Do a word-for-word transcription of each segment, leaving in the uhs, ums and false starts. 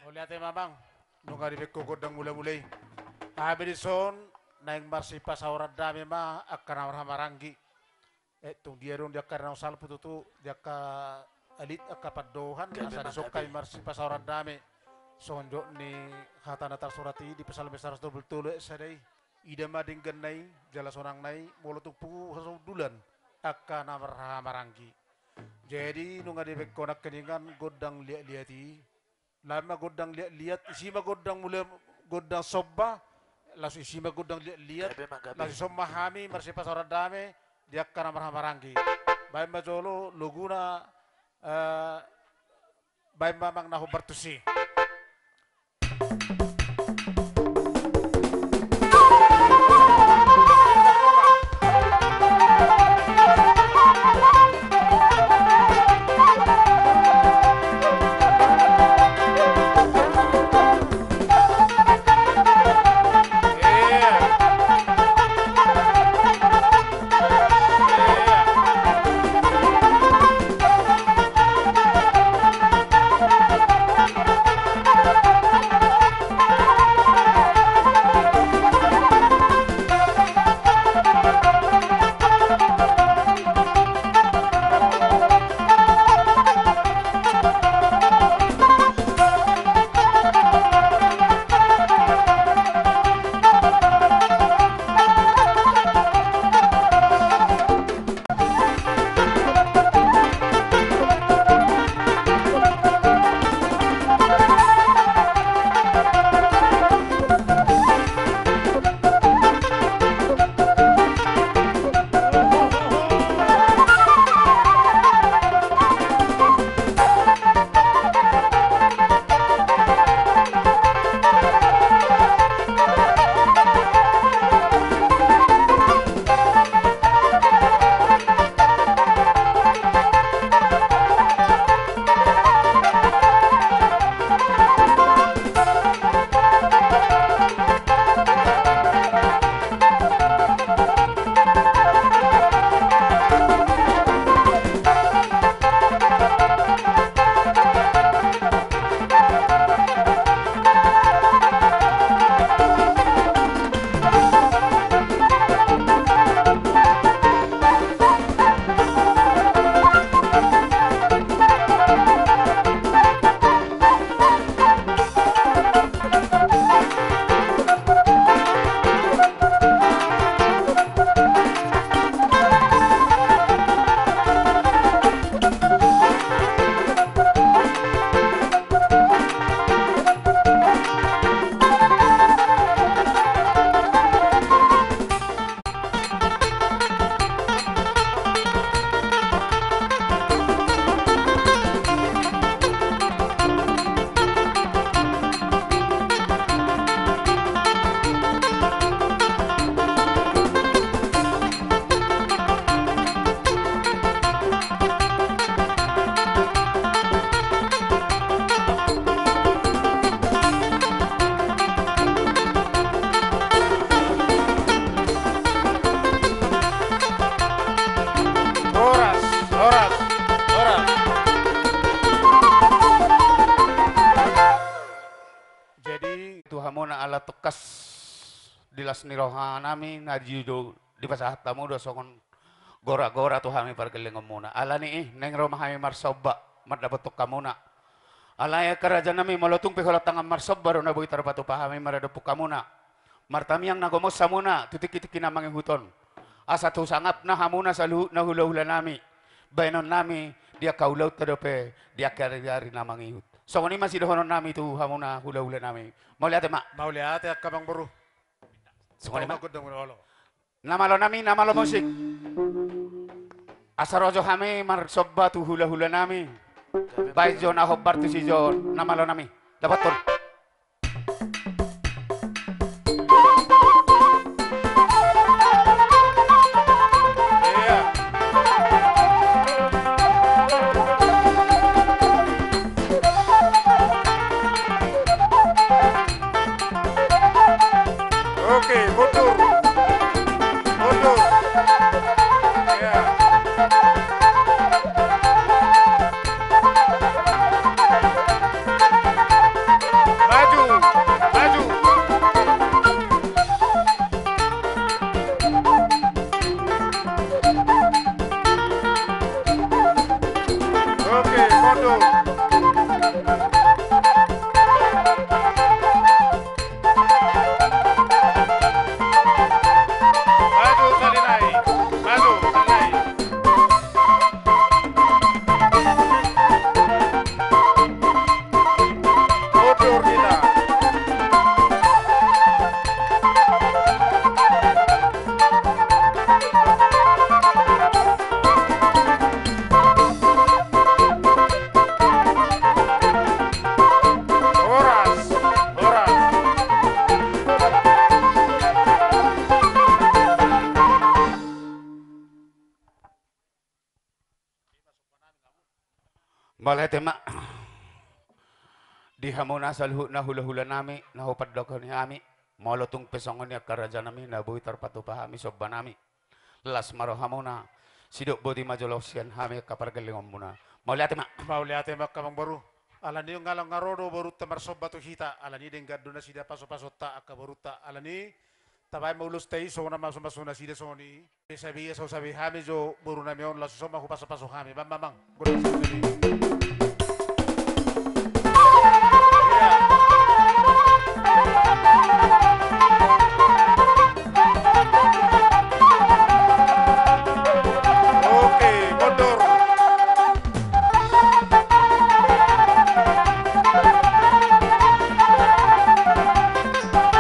Mauliate ma amang, nunga dibaen ho gondang mulamula i. Hami dison naeng marsipasaoran dame ma angka na marhahamaranggi. Eh, tung dia do di angka na salpu tutu, di angka alit, angka pandohan, asa dison hami marsipasaoran dame. Songon jot ni hata na tarsurat i di Psalmen saratus dua pulu tolu ayat sada i. Ida ma dengganna i, jala sonangna i, molo tung pungu hasahundulan angka na marhahamaranggi. Jadi nunga dibaen ho nangkiningan gondang liatliat i. Laos ma gondang liatliat, isi ma gondang mula, gondang somba, laos isi ma gondang liatliat, laos dison ma hami marsipasaoran dame di angka na marhahamaranggi. Baen ma jolo laguna, eh, baen ma amang na hombar tusi. Horas, horas, horas. Jadi tu hamuna ala tongkas di las ni rohanami na di do dipasahat hamu do songon gora-gora tu hami pargellengonmuna. Alani i naeng ro ma hami marsomba mandapothon hamuna. Alai angka rajanami, molo tung pe holan tangan marsomba do na boi tarpatupa hami maradophon hamuna, martamiang na gomos hamuna tu tingki-tingki na mangihut on, asa tu sangapna hamuna saluhutna hula-hulanami, baenonnami di angka ulaonta dope di angka ari-ari na mangihut. Songon i ma sidohononnami tu hamuna hula-hulanami. Mauliate ma. Mauliate angka amangboru. Songon i ma. Na malo nami, na malo musik. Asa ro jo hami marsomba tu hula-hula nami. Baen jo na hombar tusi jo na malo nami. Dapothon. Oke, mundur. Mundur. Ya. Mauliate ma di hamuna saluhutna hulahulanami na hupandok hami. Molo tung pe songon i angka rajanami na boi tarpatupa hami sombanami, las ma rohamuna. Sidok boti ma jolo sian hami angka pargellengonmuna. Mauliate ma. Mauliate ma angka amangboru. Alani i nga ro do borunta marsomba tu hita, alani i denggan do nasida pasupasonta angka borunta. Alani i tabaen ma ulos ta i songon na mamasu nasida songon i. Sabi, sabi hami jo borunami on, laos ison ma hupasupasu hami. Bam, bam, bam. Godang sabi-sabi. Oke, mundur.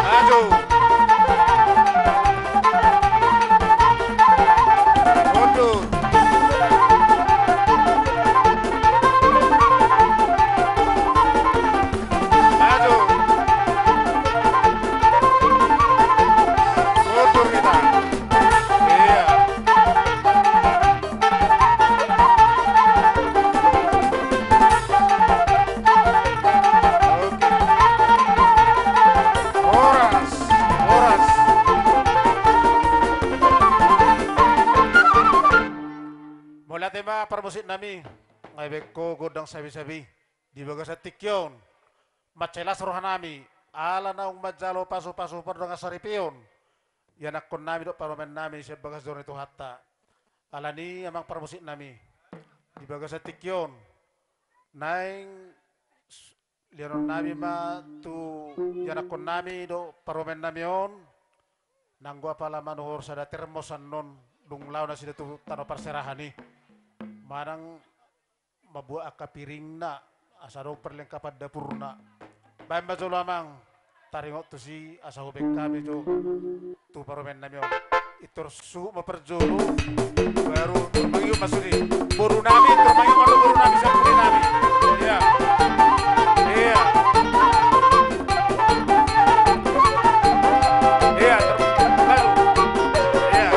Maju. Mundur. Maju. Mundur kita. Iya. Oke. Horas, horas. Mauliate ma parmusiknami, nga dibaen ho godang sabi-sabi di bagasan tingki on. Mansai las rohanami ala naung manjalo pasupasu pardongansaripeon ianakkonnami dohot parumaennami sian bagas joro ni Tuhanta. Alani i amang parmusiknami, di bagasan tingki on naeng s-, lehononnami ma tu ianakkonnami dohot parumaennami on, nanggo apala manuhor sada termos annon dung laho nasida tu tano parserahan i, manang mambuat angka piringna, asa adong perlengkapan dapurna. Baen ma jolo amang, taringot tusi asa hubaen hami jo tu parumaennami on. Pintor suhut ma parjolo, baru pintor mangihut ma sude borunami, pintor mangihut ma borunami sian pudinami. Iya. Iya. Iya, ter-, baru. Iya.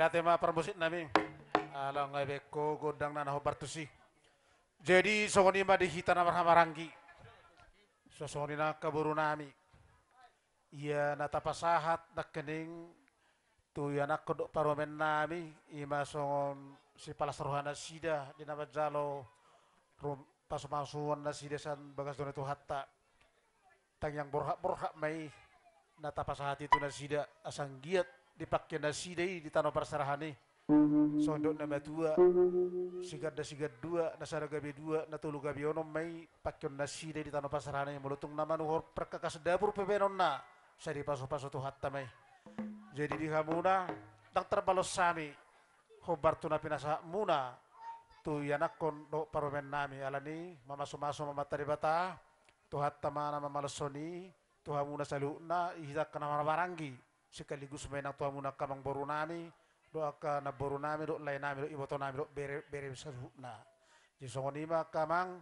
Ate ma parmusik nami. Ala nga beko godang na hombar tusi. Jadi songon i ma di hita na marhahamaranggi. So songon i nangkin boru nami. Ia na tapasahat nangkining tu ianakhon dohot parumaen nami, i ma songon sipalas roha nasida di na manjalo rum-, pasu-pasuon nasida sian bagas dohot ni Tuhanta. Tangiang borhat-borhat ma i na tapasahat i tu nasida, asa anggiat dipangke nasida i di tano parserahan i. Songon didok na matua, siganda sigandua, na sada gabe dua, na tolu gabe onom ma i pangkeon nasida i di tano parserahan i. Molo tung na manuhor parkakas dapur pe baenonna, sai dipasu-pasu Tuhanta ma i. Jadi di hamuna, ndang tarbalos hami hombar tu na pinasahatmuna tu ianakhon dohot parumaen nami. Alani mamasu-masu ma Amanta Debata, Tuhanta ma na mamaloshon i tu hamuna saluhutna, di hita angka na marhahamaranggi, sekaligus ma i nang tu hamuna angka amangboru nami dohot angka namboru nami dohot lae nami dohot iboto nami dohot bere, bere saluhutna. Jadi songon i ma angka amang,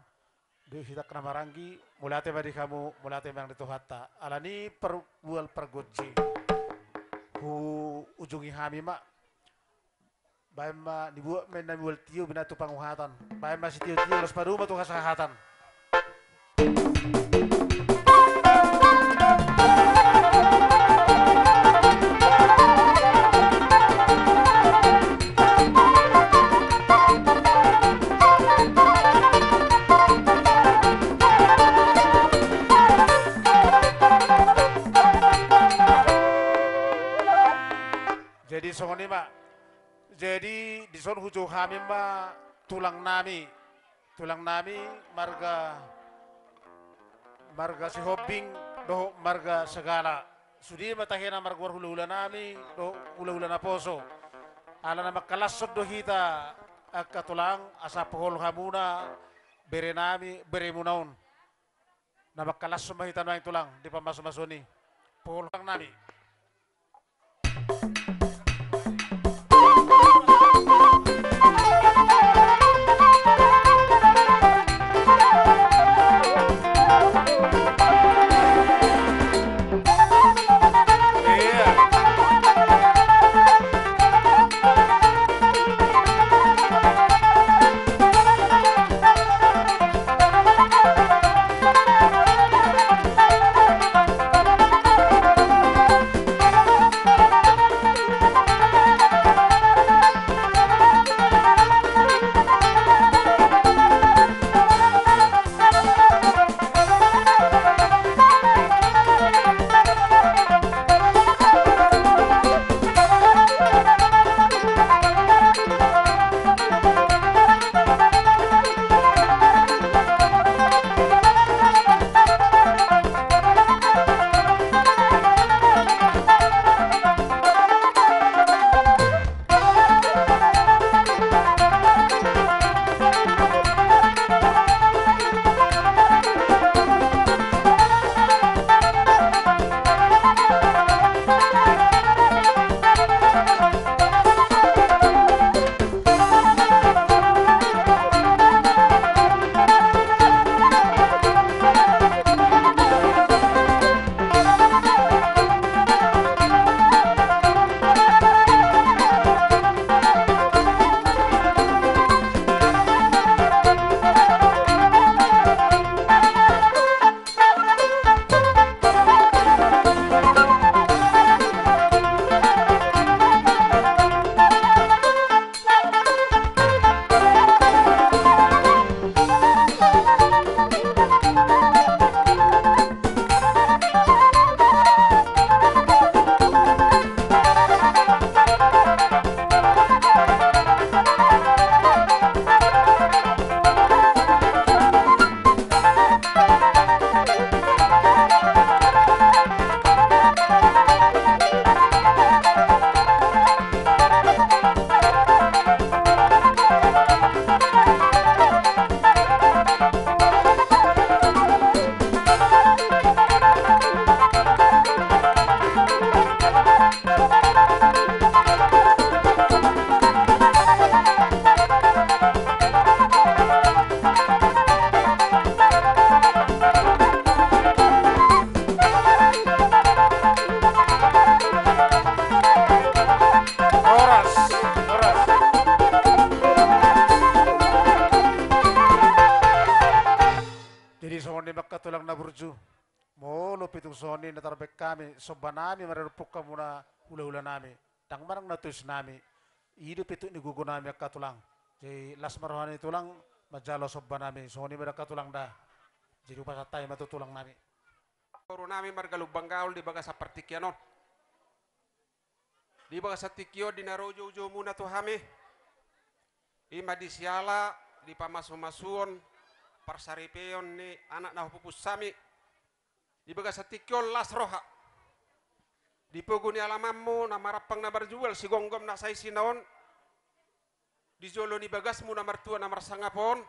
di hita angka na marhahamaranggi, mauliate ma di hamu, mauliate ma nang di Tuhanta. Alani parmual pargonsi, huujungi hami ma. Baen ma, dibuat ma inna mual tio, binatu panguhatan. Baen ma sitio-tio, laos padomu ma tu hasahatan. Jadi songon i ma. Jadi dison hujou hami ma tulang nami. Tulang nami marga, marga Sihombing dohot marga Segala. Sude ma tahe na margoar hula-hula nami dohot hula-hula naposo. Ala na mangkalashon do hita angka tulang, asa pohol hamuna bere nami, beremuna on. Na mangkalashon ma hita nuaeng tulang di pamasu-masuon i. Pohol tulang nami. Songon i na tarbaen hami somba nami marhite ompung hamuna hula-hula nami. Ndang manang na tusi nami. I do pintu ni gogo nami angka tulang. Jadi las ma roha ni tulang manjalo somba nami. Songon i ma da angka tulang da. Jadi hupasahat hami ma tu tulang nami. Boru nami marga Lumban Gaol di bagasan partingkian on. Di bagasan tingki on di na ro jou-jou muna tu hami. I ma di siala di pamasu-masuon parsaripeon ni anak na hupupus hami. Di bagasan tingki on las roha. Di pogu ni alamanmu na marampang na marjual sigomgom na saisina on. Di jolo ni bagasmu na martua na marsangap on.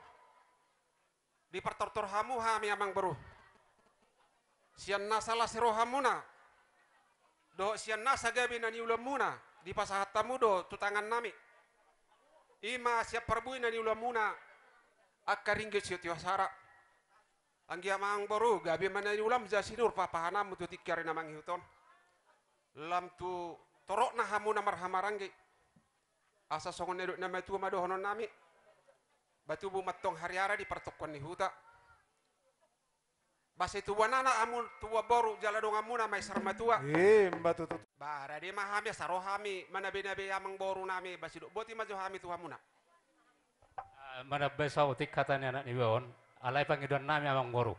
Dipartortor hamu hami amang boru. Sian nasa las rohamuna. Dohot sian nasa gabe na niulanmuna. Dipasahat hamu do tu tangan nami. I ma sian parbue na niulanmuna. Angka ringgit sitio sara. Anggiat ma amang boru, gabe ma na niulam jala sinur papahananmu tu tingki ari na mangihut on. Lam tu torop na hamu na marhahamaranggi. Asa songon na nidok na matua ma dohonon nami. Ba tubu ma antong hariara di partongkoan ni huta. Ba sai tubuan anak hamu tubuan boru jala donganmuna maesar matua. Ima tutu. Ba rade ma hami asa ro hami manabe-nabe amang boru nami ba sidok boti ma jo hami tu hamuna. Ah, manambai saotik hata ni anak niba on, alai pangidoan nami amang boru.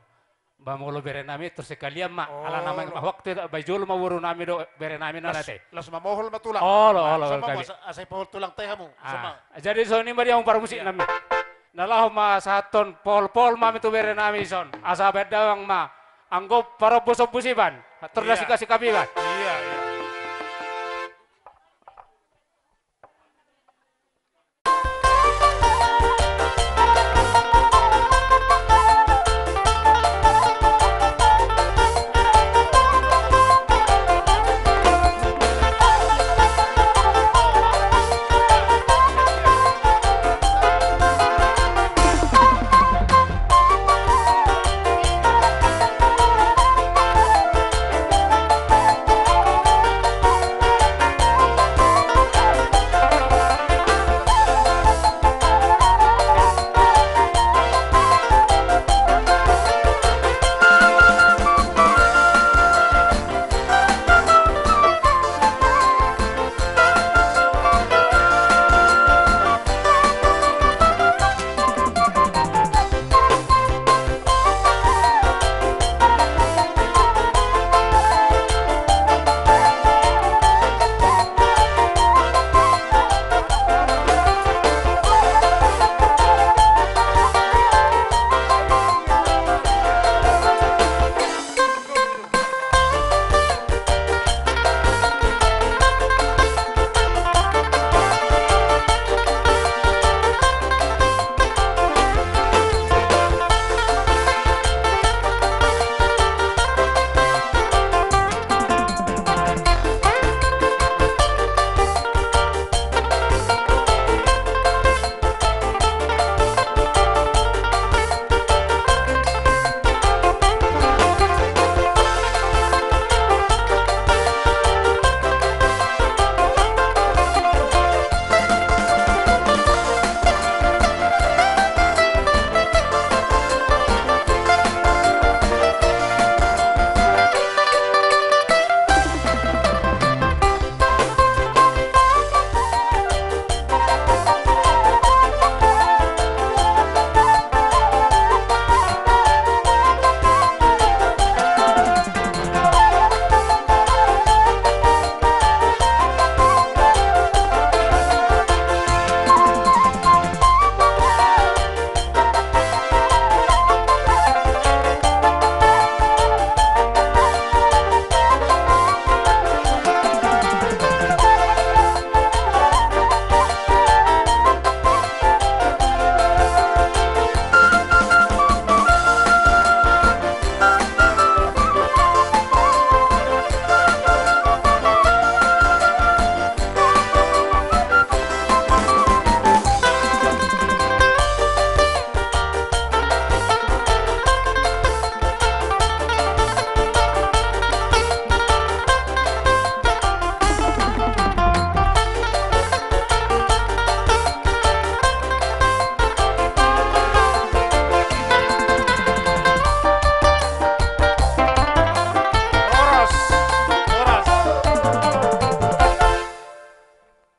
Ba molo bere nami tor sekalian ma, ala na manang ma waktu i ba jolo ma boru nami dohot bere nami na nate. Las mamohol ma tulang. Olo, olo, sama gabe. Asa, asa ipohol tulang te hamu. Ah, jadi songon i ma di hamu parmusik nami. Na laho ma sahathon pohol-pohol ma hami tu bere nami dison. Asa baen damang ma. Anggo parombu sombu siban. Tor da sika-sika piban. Iya, iya.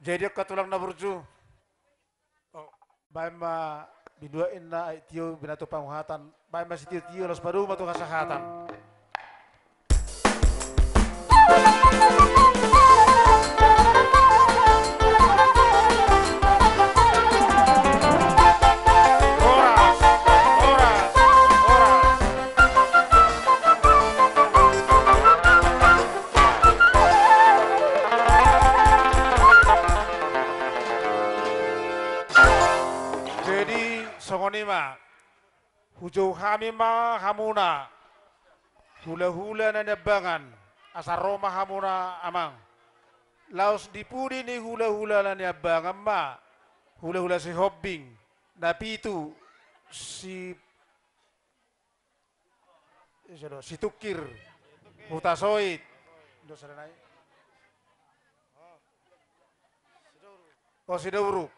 Jadi angka tulang na burju. Baen ma binua inna ai tio binahen tu panguhatan. Baen ma sitio-tio laos padomu ma tu hasahatan. Horas, horas, horas. Jadi songon i ma. Hujou hami ma hamuna, hulahula na niambangan, asa ro ma hamuna amang. Laos di pudi ni hulahula na niambangan ma, hulahula Sihombing, na pitu, si, Situngkir, Hutasoit, o Sidauruk.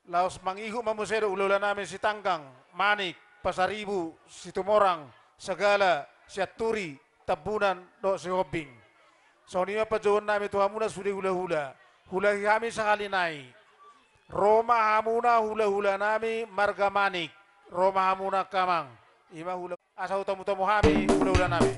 Laos mangihut ma muse dohot hulahula nami Sitanggang, Manik, Pasaribu, Situmorang, Sagala, Sianturi, Tambunan dohot Sihombing. Songon i ma panjouon nami tu hamuna sude hulahula. Huulahi hami sahali nai. Ro ma hamuna hulahula nami marga Manik. Ro ma hamuna angka amang. I ma hula Asa hutamu-tamu hami hulahula nami.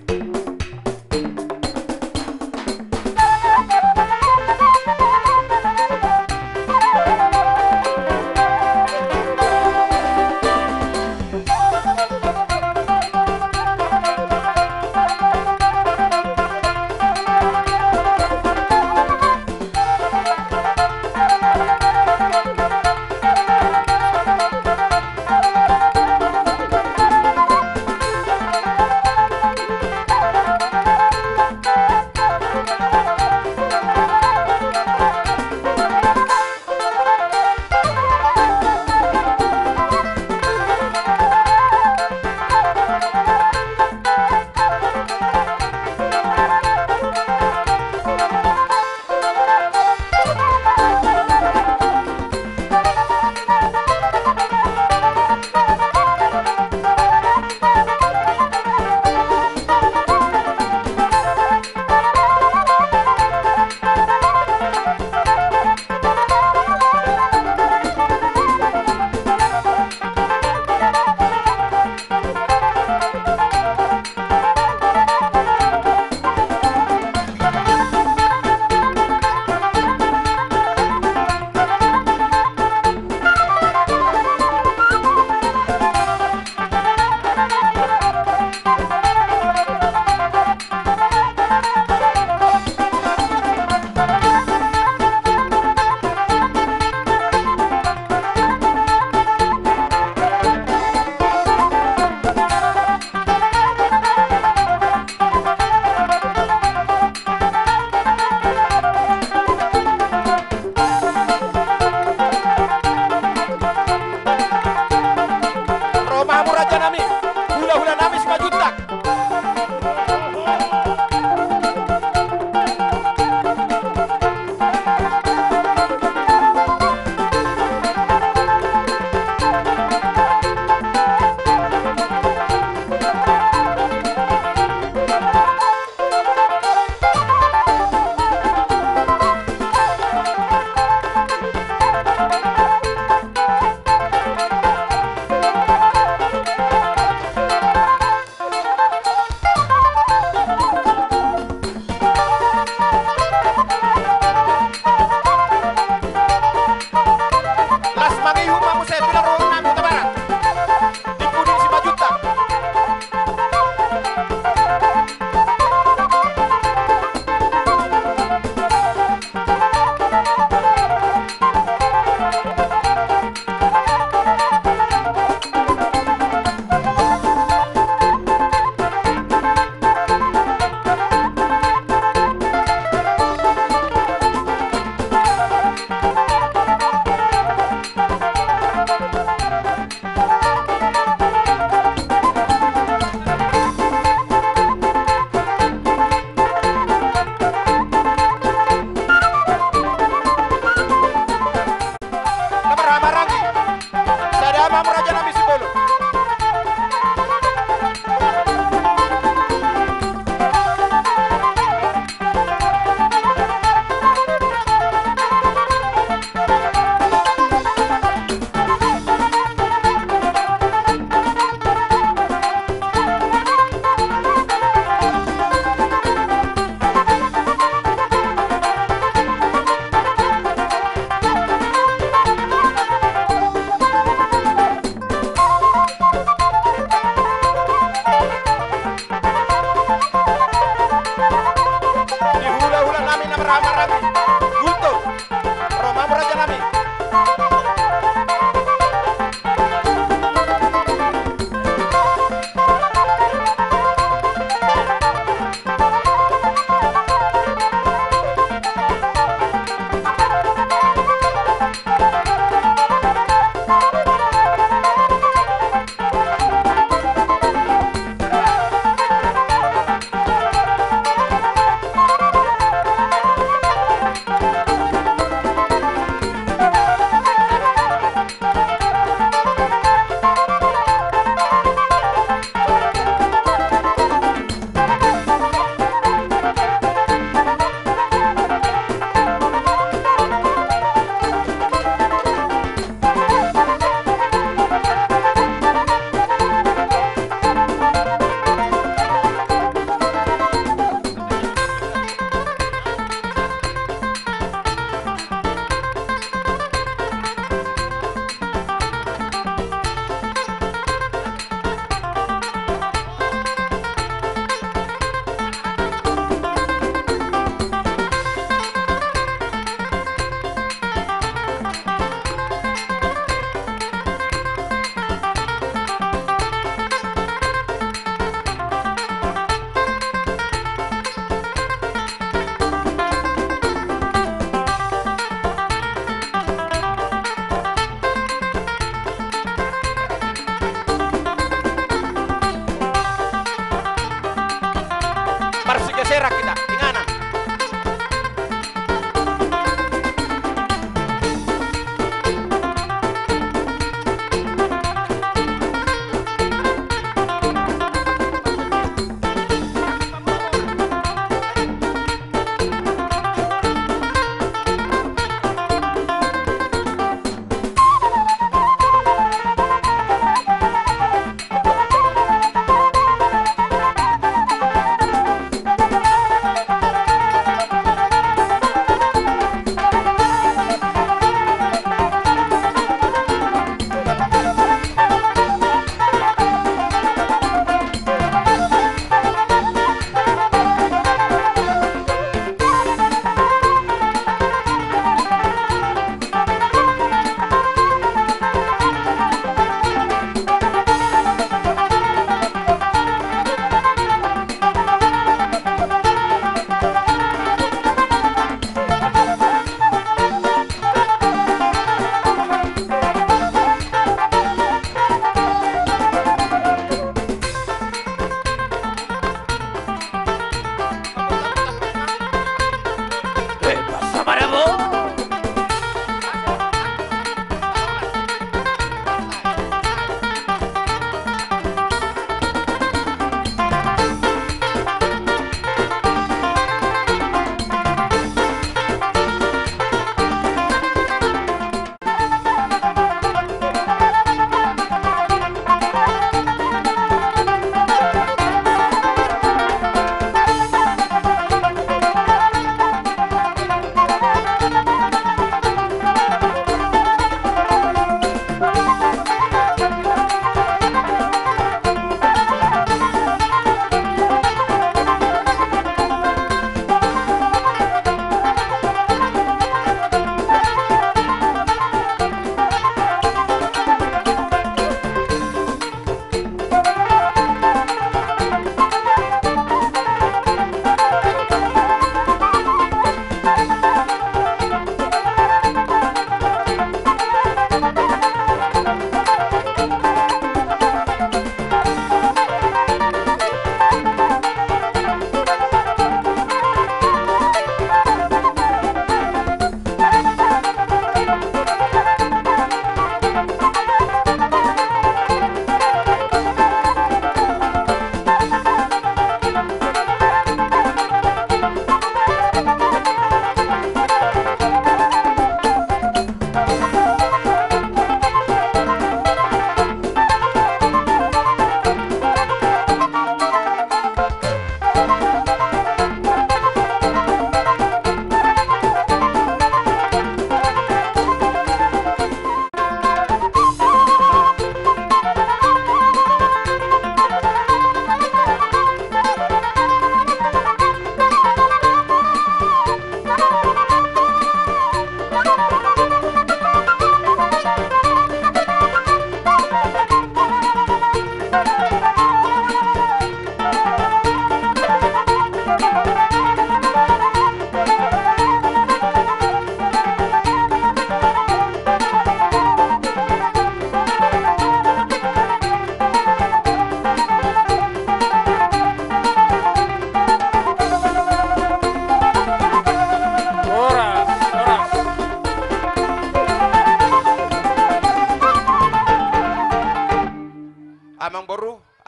Di hulahula nami na marhahamaranggi. Gultom. Ro ma hamu raja nami.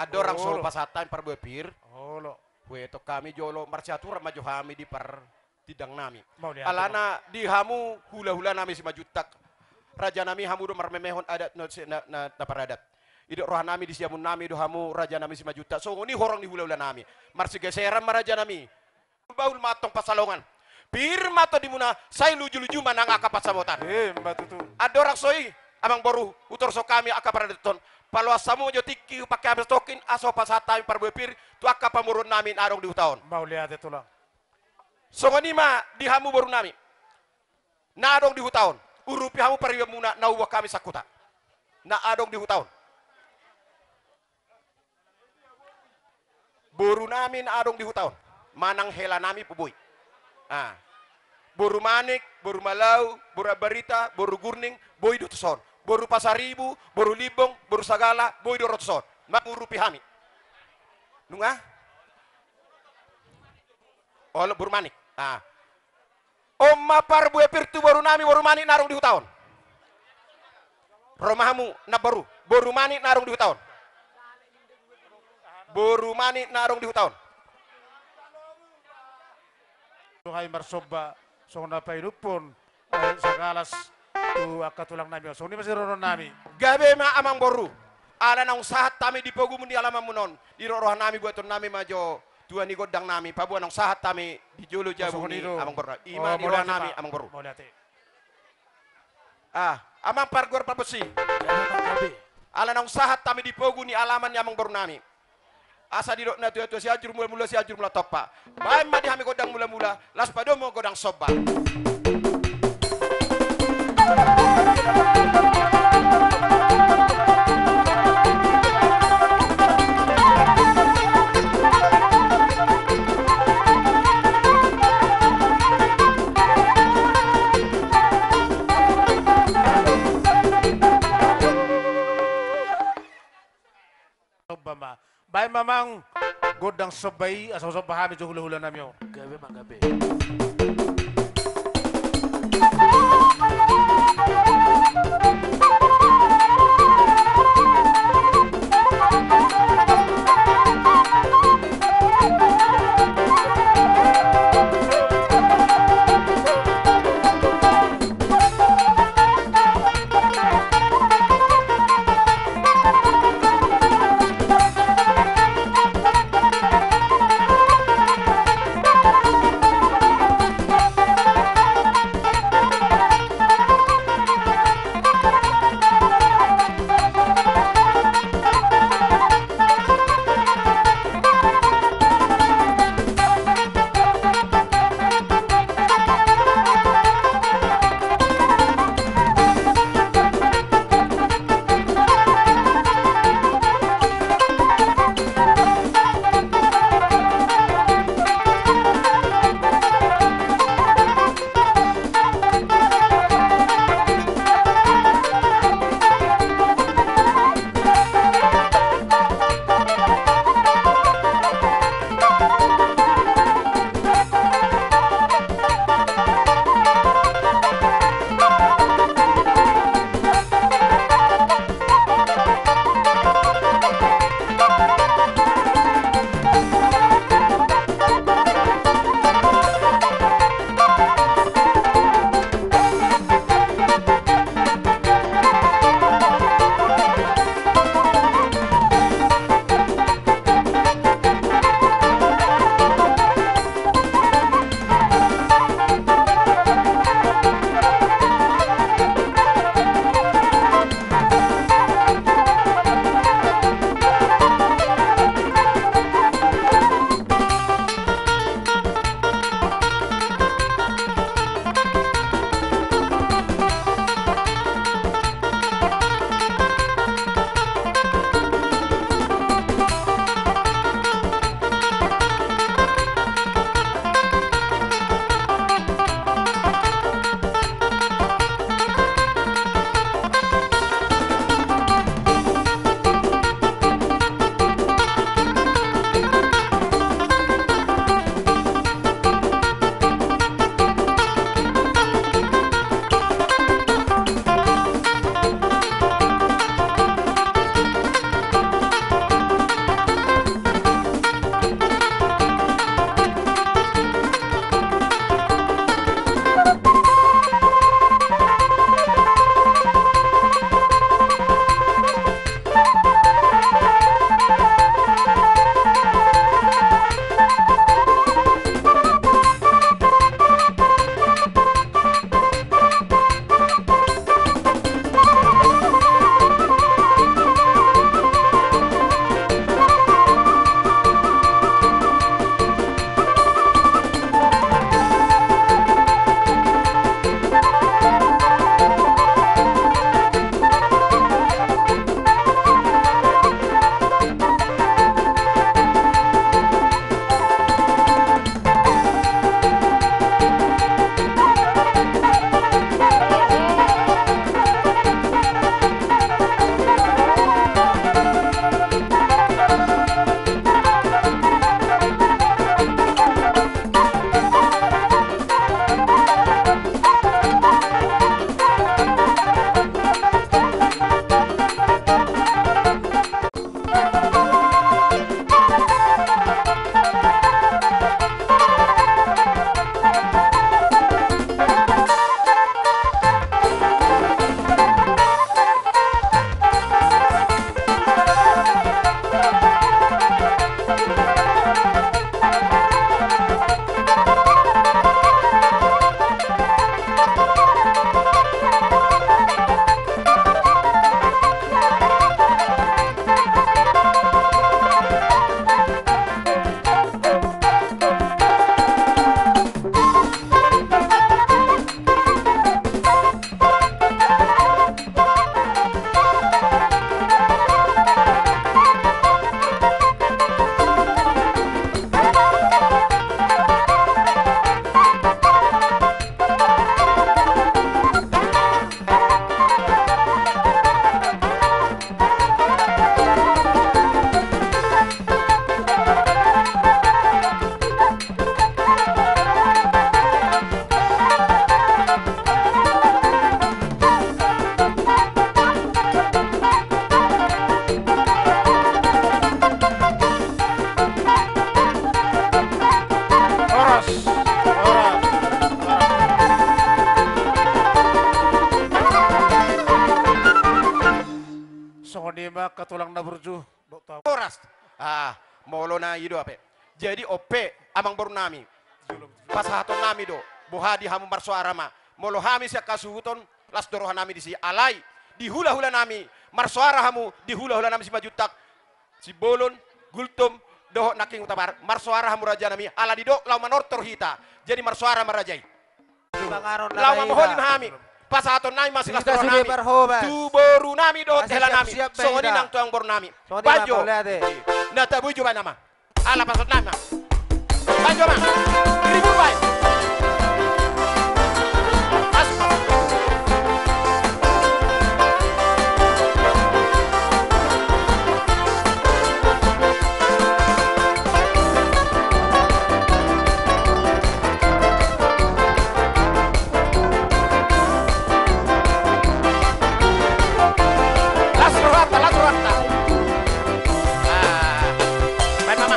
Andorang so pasahat hami parbue pir, huetong hami jolo, marsiaturan ma jo hami di partindangnami. Alana di hamu hulahulanami Simanjuntak, rajanami, hamu do marmemehon adat na, na, na paradat. Didok rohanami di siamunnami do hamu rajanami Simanjuntak, songon i horong ni hulahulanami. Marsigeseran ma rajanami. Bahul ma antong pansalongan. Pir ma tondimuna, sai lujuluju ma nang angka pansamotan. Ima tutu. Andorang so i, amangboru, hutorus hami angka paradaton. Paloas hamu jo tingki, hupangke hami satongkin, asa pasahat hami parbue pir tu angka pamoruonnami na adong di huta on. Mauliate tulang. Songon i ma di hamu borunami na adong di huta on. Urupi hamu paribanmuna na huboan hami sahuta na adong di huta on. Borunami na adong di huta on, manang helanami pe boi. Ah. Boru Manik, boru Malau, boru Ambarita, boru Gurning, boi do tuson. Boru Pasaribu, boru Limbong, boru Sagala, boi do ro tuson mangurupi hami. Nunga? Olo, boru Manik. Ah. On ma parbue pir tu borunami, boru Manik na adong di huta on. Ro ma hamu namboru, boru Manik na adong di huta on. Boru Manik na adong di huta on. Songon i marsomba, songon na painumhon, eh, sagalas tu angka tulangnami on. Songon i ma sidohononnami. Gabe ma amangboru. Ala naung sahat hami di pogu ni alamanmuna on, didok rohanami buatonnami ma jo tua ni gondangnami, paboa naung sahat hami di jolo jabu ni amangboru. Ima di rohanami, amangboru. Ah, amang parguar parbonsi. Ala naung sahat hami di pogu ni alaman ni amangborunami, asa didok natuatua, Sianjur Mulamula, Sianjur Mulatompa. Baen ma di hami gondang mulamula, laos padomu gondang somba. Somba ma. Baen ma amang gondang somba i, asa somba hami jo hulahulanami on. Gabe ma, gabe. Ju, dok tau. Horas. Ah, molo na i do ape. Jadi on pe, amangboru nami. Pasahaton nami do, boha di hamu marsoara ma. Molo hami sian hasuhuton, las do roha nami disi. Alai, di hula-hula nami, marsoara hamu, di hula-hula nami Simanjuntak, Simbolon, Gultom, dohot nangkin Hutabarat, marsoara hamu raja nami, ala didok laho manortor hita. Jadi marsoara ma raja i. Laho mamoholi ma hami. Pasahaton nami ma silas roha nami tu boru nami dohot hela nami. Songon i nang tu amangboru nami. Panjo. Na tabuju baen nama. Ala pasahaton nami ma. Panjo ma. Ribur baen. Asu ma. Las rohanta, las rohanta. Ah, baen ma.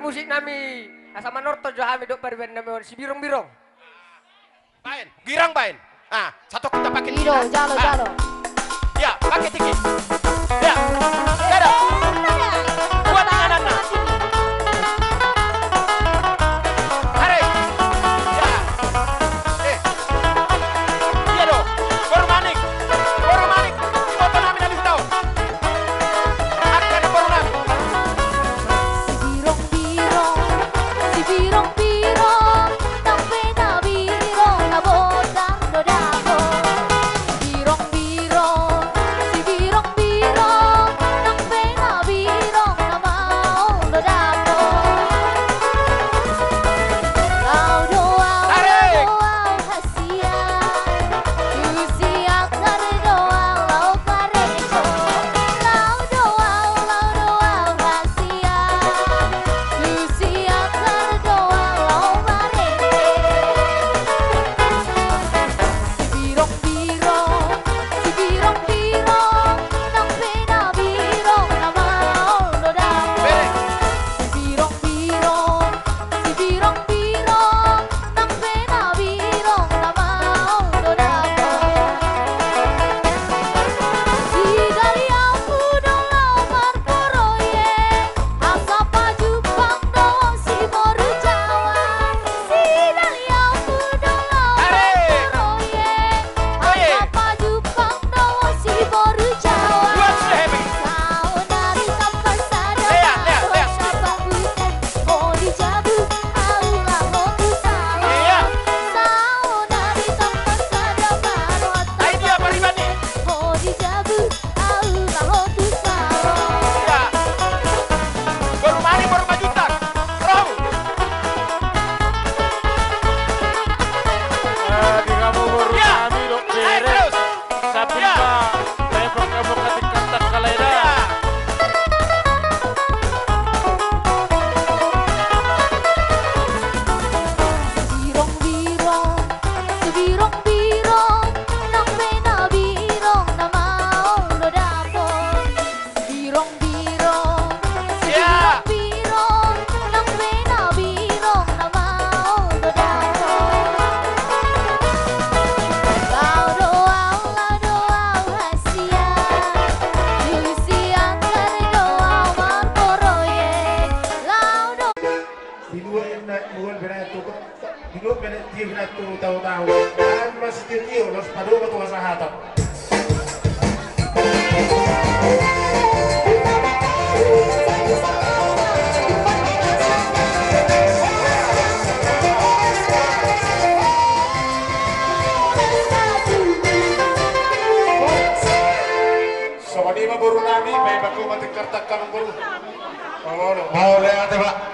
Musik nami, asa manortor jo hami dohot pariban nami on, Sibirong-birong. Baen, girang baen. Ah, satu kita pakai. Ido, tinggi. Jalo, ah, jalo. Ya, pakai tinggi. Ya. Dadah. Kuat ingananna. Are. Ya. Eh. Iya do. Boru Manik. Boru Manik. Boru Manik. Angka ni boru nami. Sibirong-birong, sibirong-birong, nang pe na birong na bondar do dapot. Sibirong-birong, sibirong-birong, nang pe na birong na maol do dapot. Laho do au, laho do au, hasian. Tu si Akar do au laho karejo. Laho do au, laho do au, hasian. Tu si Akar do au laho marende. Sibirong-birong, sibirong-birong, nang pe na birong na maol do dapot. Sibirong-birong, sibirong-birong, nang pe na birong na maol do dapot. Sidaliahu do laho marproyek, asa pajumpang do si boru Jawa. Sidaliahu do laho marproyek, asa pajumpang do si boru Jawa. Saonari tamba sada, saonari tamba sada. Ho di jabu, au laho tu salo. Iya. Saonari tamba sada, saonari tamba sada. Ai dia paribani. Ho di jabu, au laho tu salo. Iya. Boru Manik, boru Majutak. Rohu. Ah, di kamu boru nami dohot bere. Iya. Ai terus. Sabun ba, tembok-tembok katik-katak kalai da. Sibirong-birong, sibirong-birong, nang pe na birong na maol do dapot. Sibirong-birong, sibirong-birong, nang pe na birong na maol do dapot. Laho do au, laho do au, hasian. Tu si Akar do au marproyek. Laho do. Di dua enak bulan beratur. Di dua enak dia beratur tahu-tahu. Dan masih dia dia los pada waktu masa hatap. Songon i ma boru nami, baen baku mati kartak kamu boru. Mau lihat ya, Pak.